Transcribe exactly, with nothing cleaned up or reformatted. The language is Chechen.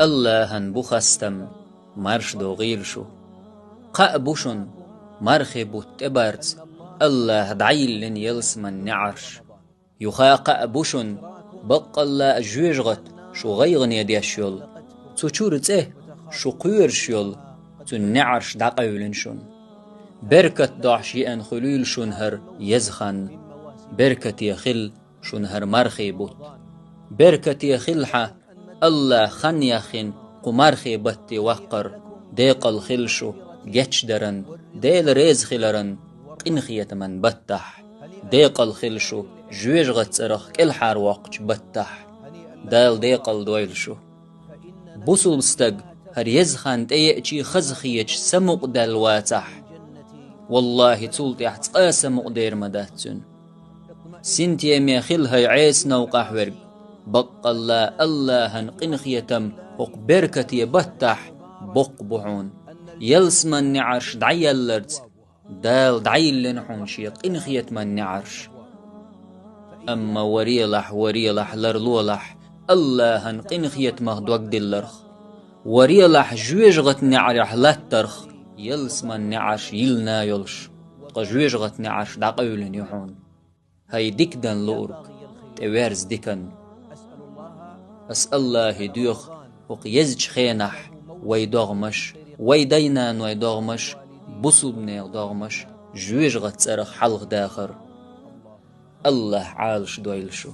Аллахӏан бу хастам, марш догӏийла шу. Кхаъ бу шун, мархий бутт тӏебарца Аллахӏа дӏайиллина ялсаман неӏарш. Юха кхаъ бу шун, баккъалла а жоьжагӏат шу гӏайгӏане деш йолу, цу чуьра цӏе шу кхоьруш йолу, цуьнан неӏарш дӏакъевлина шун. Беркат дохьуш еана хуьлийла шуна хӏара еза хан. Беркате хила шуна хӏара мархий бутт. Беркате хила хьан, Аллахӏа хан яхйина кху мархий батте ваккхар. Декъала хила шу гечдаран, Дела реза хиларан, къинхетаман баттахь. Декъала хила шу жоьжагӏат цӏарах кӏелхьарвоккхучу баттахь. Дала декъала дойла шу. Бусулба стаг хӏара еза хан тӏееачий хазахеташ самукъадаьлла вацахь, валлахӏи, цул тӏаьхьа цкъа а самукъадер ма дац цуьнан. Синтеме хила хӏай Ӏеса новкъахь верг, баккъалла Аллахӏан къинхетам хӀокху беркате баттахь боккха бу хьуна. Ялсаман неӀарш дӀаяьлларца Дала дӀайиллина хьуна Шен къинхетаман неӀарш. Амма варелахь, варелахь, ларлолахь Аллахӏан къинхетамах дог дилларх, варелахь жоьжахатин неӀарехь латтарх ялсаман неӀарш йиллина йолуш, ткъа жоьжахатин неӀарш дӀакъевлина ю хьуна. ХӀай дика дан луург, тӀеверза диканна. Ас Аллахӏе доьху хӀокху езачу хенахь вай догӀмаш, вай дай-наной догӀмаш, бусулбанех догӀмаш жоьжахатин цӀарах хьалхадахар. Аллахӏ Ӏалаш дойла шу.